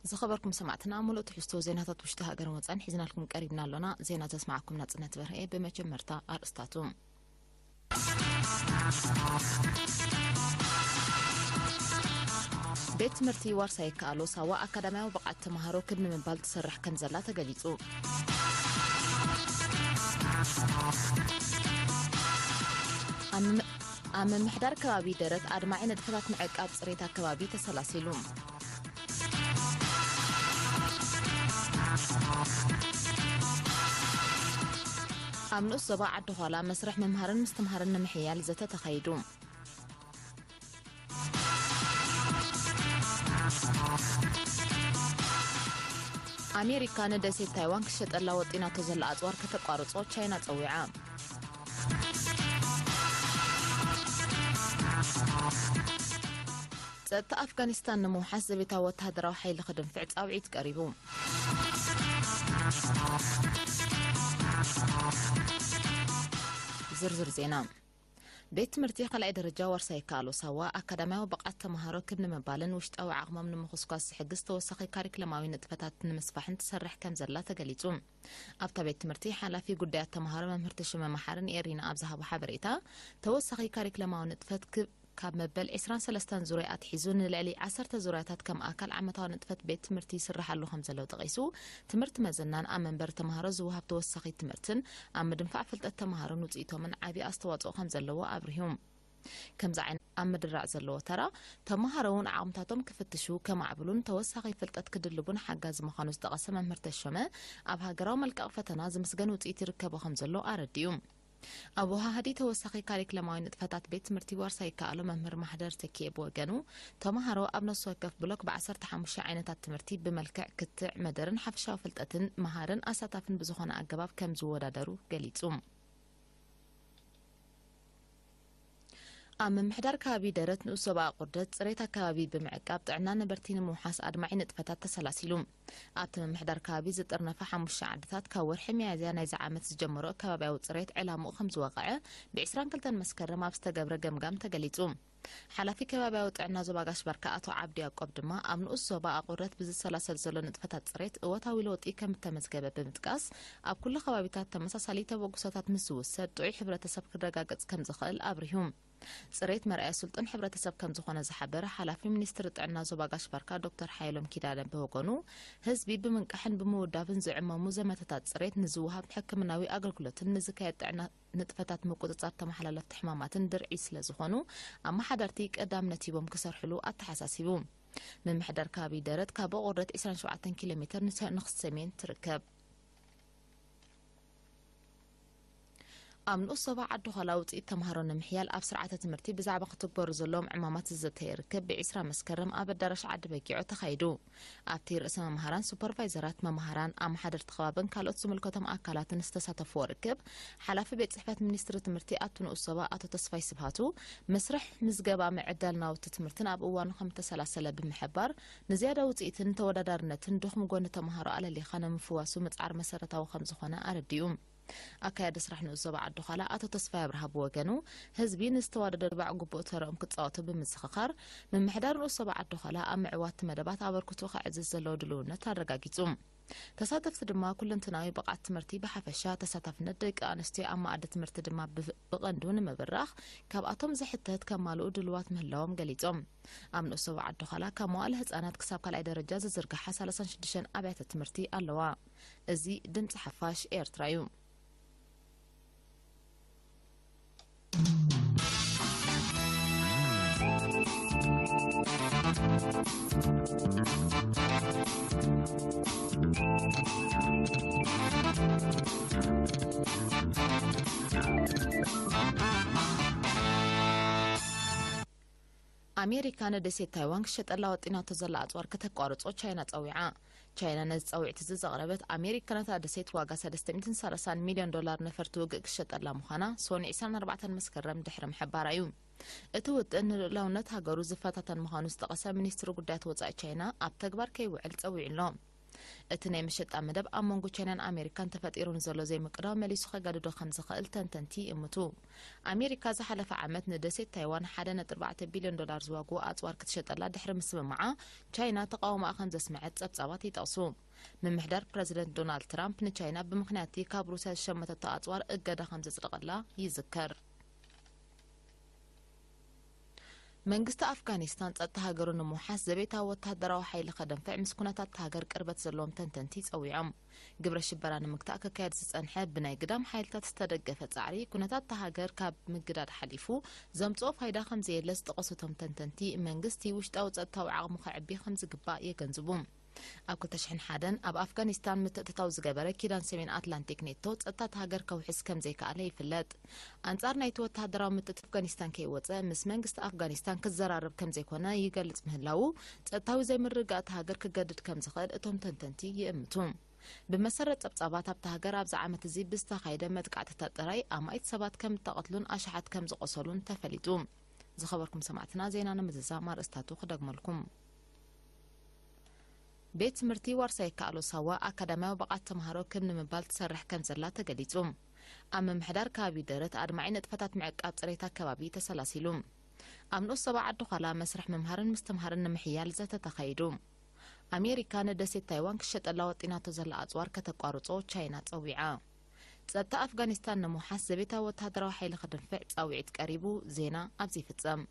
ዝኸበርኩም ሰማዕትና፣ ሙሉእ ትሕዝቶ ዜናታት ውሽጢ ሃገርን ወጻኢን ሒዝናልኩም ቀሪብና ኣሎና። ዜና ዘስማዕኩም ናጽነት በርሀ። ብመጀመርታ ኣርእስታቱ። ቤት ትምህርቲ ዋርሳይ ይከኣሎ ሳዋ ኣካዳሚያዊ ብቕዓት ተምሃሮ ክብ ንምባል ትሰርሕ ከም ዘላ ተገሊጹ። ኣብ ምም-፣ ኣብ ምምሕዳር ከባቢ ደረት ኣድማዒ ንጥፈታት ምዕቃብ ጽሬት ኣከባቢ ተሰላሲሉ። ኣብ ንኡስ ዞባ ዓዲ ዃላ መስርሕ ምምሃርን ምስትምሃርን ንምሕያል ዘተ ተኻይዱ። ኣሜሪካ ንደሴት ታይዋን ክሸጠላ ወጢናቶ ዘላ ኣጽዋር ከተቋርጾ ቻይና ጸዊዓ። ጸጥታ ኣፍጋኒስታን ንምውሓስ ዘቤታዊ ወተሃደራዊ ሓይሊ ክድንፍዕ ጻውዒት ቀሪቡ። ዝርዝር ዜና። ቤት ትምህርቲ ካልኣይ ደረጃ ዋርሳይ ይከኣሎ ሳዋ ኣካዳሚያዊ ብቕዓት ተምሃሮ ክብ ንምባልን ውሽጣዊ ዓቕሞም ንምኹስኳስ ዝሕግዝ ተወሳኺ ካሪክለማዊ ንጥፈታት ንምስፋሕን ትሰርሕ ከም ዘላ ተገሊጹ። ኣብታ ቤት ትምህርቲ ሓላፊ ጉዳያት ተምሃሮ መምህር ተሾመ መሓርን ኤሪና ኣብ ዝሃቦ ሓበሬታ፣ ተወሳኺ ካሪክለማዊ ንጥፈት ክብ ካብ መበል ዕስራን ሰለስተን ዙርያ ኣትሒዙ ንልዕሊ ዓሰርተ ዙርያታት ከም ኣካል ዓመታዊ ንጥፈት ቤት ትምህርቲ ይስርሓሉ ከም ዘሎ ጠቒሱ፣ ትምህርቲ መዘናን ኣብ መንበሪ ተምሃሮ ዝወሃብ ተወሳኺ ትምህርትን ኣብ ምድንፋዕ ፍልጠት ተምሃሮን ውፅኢቶምን ዓብዪ ኣስተዋፅኦ ከም ዘለዎ ኣብሪሁ። ከምዚ ዓይነት ኣብ ምድራዕ ዘለዎ ተራ፣ ተምሃሮ እውን ዓቕምታቶም ክፍትሹ፣ ከማዕብሉን ተወሳኺ ፍልጠት ክድልቡን ሓጋዚ ምዃኑ ዝጠቐሰ መምህር ተሾመ፣ ኣብ ሃገራዊ መልቀቕ ፈተና ዝምስገን ውፅኢት ይርከቦ ከም ዘሎ ኣረዲኡ። ኣወሃሃዲ ተወሳኺ ካሪክለማዊ ንጥፈታት ቤት ትምህርቲ ዋርሳይ ይከኣሎ መምህር ማሕደር ተኪኤ ብወገኑ፣ ተምሃሮ ኣብ ነፍሲ ወከፍ ብሎክ ብዓሰርተ ሓሙሽተ ዓይነታት ትምህርቲ ብመልክዕ ክትዕ፣ መደርን ሓፈሻዊ ፍልጠትን መሃርን ኣሳታፍን ብዝኾነ ኣገባብ ከም ዝወዳደሩ ገሊጹ። ኣብ ምምሕዳር ከባቢ ደረት ንኡስ ዞባ ኣቑርደት ጽሬት ኣከባቢ ብምዕቃብ ጥዕና ነበርቲ ንምውሓስ ኣድማዒ ንጥፈታት ተሰላሲሉ። ኣብቲ ምምሕዳር ከባቢ ዝጥርነፋ ሓሙሽተ ዓድታት ካብ ወርሒ ሚያዝያ ናይዚ ዓመት ዝጀመሮ ከባብያዊ ጽሬት ዕላምኡ ከም ዝወቕዐ ብዕስራን ክልተን መስከረም ኣብ ዝተገብረ ገምጋም ተገሊጹ። ሓላፊ ከባብያዊ ጥዕና ዞባ ጋሽ ባርካ ኣቶ ዓብዲ ያቆብ ድማ ኣብ ንኡስ ዞባ ኣቑርደት ብዝሰላሰል ዘሎ ንጥፈታት ጽሬት እወታዊ ለውጢ ከም እተመዝገበ ብምጥቃስ፣ ኣብ ኩሉ ከባቢታት ተመሳሳሊ ተበግሶታት ምስ ዝውሰድ ጥዑይ ሕብረተሰብ ክረጋገጽ ከም ዝኽእል ኣብሪሁ። ጽሬት መርኣያ ስልጡን ሕብረተሰብ ከም ዝኾነ ዝሓበረ ሓላፊ ሚኒስትሪ ጥዕና ዞባ ጋሽ ባርካ ዶክተር ሓየሎም ኪዳነ ብወገኑ፣ ህዝቢ ብምንቃሕን ብምውዳብን ዝዕመሙ ዘመተታት ጽሬት ንዝወሃብ ሕክምናዊ ኣገልግሎትን ንዝካየድ ጥዕና ንጥፈታት ምቁጽጻር ተመሓላለፍቲ ሕማማትን ድርዒ ስለ ዝኾኑ፣ ኣመሓደርቲ ቀዳምነት ሂቦም ክሰርሕሉ ኣተሓሳሲቡ። ምምሕዳር ከባቢ ደረት ካብ ኣቑርደት ዕስራን ሸውዓተን ኪሎ ሜትር ንሰ-፣ ንክሰሜን ትርከብ። ኣብ ንኡስ ዞባ ዓዲ ዃላ ውፅኢት ተምሃሮ ንምሕያል ኣብ ስርዓተ ትምህርቲ ብዛዕባ ክትግበሩ ዘለዎም ዕማማት ዝዘተየ ርክብ ብዕስራ መስከረም ኣብ ኣዳራሽ ዓዲ በጊዖ ተኻይዱ። ኣብቲ ርእሰ መምሃራን፣ ሱፐርቫይዘራት፣ መምሃራን፣ ኣመሓደርቲ ከባብን ካልኦት ዝምልከቶም ኣካላትን ዝተሳተፍዎ ርክብ፣ ሓላፊ ቤት ጽሕፈት ሚኒስትሪ ትምህርቲ ኣብቲ ንኡስ ዞባ ኣቶ ተስፋይ ስብሃቱ፣ መስርሕ ምዝገባ ምዕዳል ናውቲ ትምህርትን ኣብ እዋኑ ከም እተሰላሰለ ብምሕባር፣ ንዝያዳ ውጽኢትን ተወዳዳርነትን ድኹም ጎኒ ተምሃሮ ኣለሊኻ ንምፍዋሱ ምጽዓር መሰረታዊ ከም ዝኾነ ኣረዲኡ። ኣካያዲ ስራሕ ንኡስ ዞባ ዓዲ ዃላ ኣቶ ተስፋይ ኣብርሃ ብወገኑ፣ ህዝቢ ንዝተዋደደ ባዕ ግቡእ ተረኦም ክጻወቱ ብምዝኽኻር፣ ምምሕዳር ንኡስ ዞባ ዓዲ ዃላ ኣብ ምዕዋት መደባት ኣበርክቶ ከዕዝዝ ዘለዎ ድልውነት ኣረጋጊጹ። ተሳተፍቲ ድማ ኩለንትናዊ ብቕዓት ትምህርቲ ብሓፈሻ፣ ተሳታፍነት ደቂ ኣንስትዮ ኣብ መኣዲ ትምህርቲ ድማ ብ-፣ ብቐንዱ ንምብራኽ፣ ካብኣቶም ዝሕተት ከማልኡ ድልዋት ምህላዎም ገሊጾም። ኣብ ንኡስ ዞባ ዓዲ ዃላ ካብ መዋእለ ህጻናት ክሳብ ካልኣይ ደረጃ ዝዝርግሓ ሰላሳን ሽዱሽተን ኣብያተ ትምህርቲ ኣለዋ። እዚ ድምጺ ሓፋሽ ኤርትራ እዩ። ኣሜሪካ ንደሴት ታይዋን ክሸጠላ ወጢናቶ ዘላ ኣጽዋር ከተቋርጾ ቻይና ጸዊዓ። ቻይና ነዚ ጻውዒት እዚ ዘቕረበት፣ ኣሜሪካ ነታ ደሴት ዋጋ ሰለስተ ሚእትን ሰላሳን ሚልዮን ዶላር ነፈርቲ ውግእ ክሸጠላ ምዃና ሶኒ ዕስራን ኣርባዕተን መስከረም ድሕሪ ምሕባራ እዩ። እቲ ውጥን ንልኡላውነት ሃገሩ ዝፈታተን ምዃኑ ዝጠቐሰ ሚኒስትሪ ጉዳያት ወጻኢ ቻይና፣ ኣብ ተግባር ከይውዕል ጸዊዑ ኣሎ። እቲ ናይ መሸጣ መደብ ኣብ መንጎ ቻይናን ኣሜሪካን ተፈጢሩ ንዘሎ ዘይምቅዳው መሊሱ ከጋድዶ ከም ዝኽእል ተንተንቲ ይእምቱ። ኣሜሪካ ዝሓለፈ ዓመት ንደሴት ታይዋን ሓደ ነጥቢ ኣርባዕተ ቢልዮን ዶላር ዝዋግኡ ኣጽዋር ክትሸጠላ ድሕሪ ምስምማዓ፣ ቻይና ተቃውሞኣ ከም ዘስምዐት ጸብጻባት ይጠቕሱ። ምምሕዳር ፕረዚደንት ዶናልድ ትራምፕ ንቻይና ብምኽንያት እቲ ካብ ሩስያ ዝሸመተቶ ኣጽዋር እገዳ ከም ዘጽደቐላ ይዝከር። መንግስቲ ኣፍጋኒስታን ጸጥታ ሃገሩ ንምውሓስ ዘቤታዊ ወተሃደራዊ ሓይሊ ከደንፍዕ ምስ ኩነታት እታ ሃገር ቅርበት ዘለዎም ተንተንቲ ጸዊዖም። ግብረ ሽበራ ንምግታእ ክካየድ ዝጸንሐ ብናይ ግዳም ሓይልታት ዝተደገፈ ጻዕሪ ኩነታት እታ ሃገር ካብ ምግዳድ ሓሊፉ ዘምጽኦ ፋይዳ ከም ዘየለ ዝጠቐሱ እቶም ተንተንቲ፣ መንግስቲ ውሽጣዊ ጸጥታዊ ዓቕሙ ከዕቢ ከም ዝግባእ የገንዝቡ። ኣብ ክልተ ሽሕን ሓደን ኣብ ኣፍጋኒስታን ምትእትታው ዝገበረ ኪዳን ሰሜን ኣትላንቲክ ኔቶ ጸጥታ እታ ሃገር ከውሕስ ከም ዘይከኣለ ይፍለጥ። ኣንጻር ናይቲ ወተሃደራዊ ምትእትታው ኣፍጋኒስታን ከይወጸ ምስ መንግስቲ ኣፍጋኒስታን ክዘራረብ ከም ዘይኮነ ይገልጽ ምህላዉ፣ ጸጥታዊ ዘይምርግጋእ እታ ሃገር ክገድድ ከም ዝኽእል እቶም ተንተንቲ ይእምቱ። ብመሰረት ጸብጻባት ኣብታ ሃገር ኣብዚ ዓመት እዚ ብዝተኻየደ መጥቃዕትታት ጥራይ ኣማኢት ሰባት ከም እተቐትሉን ኣሽሓት ከም ዝቖሰሉን ተፈሊጡ። ዝኸበርኩም ሰማዕትና ዜና ንምዝዛም ኣርእስታቱ ክደግመልኩም። ቤት ትምህርቲ ዋርሳይ ይከኣሎ ሳዋ ኣካዳሚያዊ ብቕዓት ተምሃሮ ክብ ንምባል ትሰርሕ ከም ዘላ ተገሊጹ። ኣብ ምምሕዳር ከባቢ ደረት ኣድማዒ ንጥፈታት ምዕቃብ ጽሬት ኣከባቢ ተሰላሲሉ። ኣብ ንኡስ ዞባ ዓዲ ዃላ መስርሕ ምምሃርን ምስትምሃርን ንምሕያል ዘተ ተኻይዱ። ኣሜሪካ ንደሴት ታይዋን ክሸጠላ ወጢናቶ ዘላ ኣጽዋር ከተቋርጾ ቻይና ጸዊዓ። ጸጥታ ኣፍጋኒስታን ንምውሓስ ዘቤታዊ ወተሃደራዊ ሓይሊ ክድንፍዕ ጻውዒት ቀሪቡ። ዜና ኣብዚ ይፍጸም።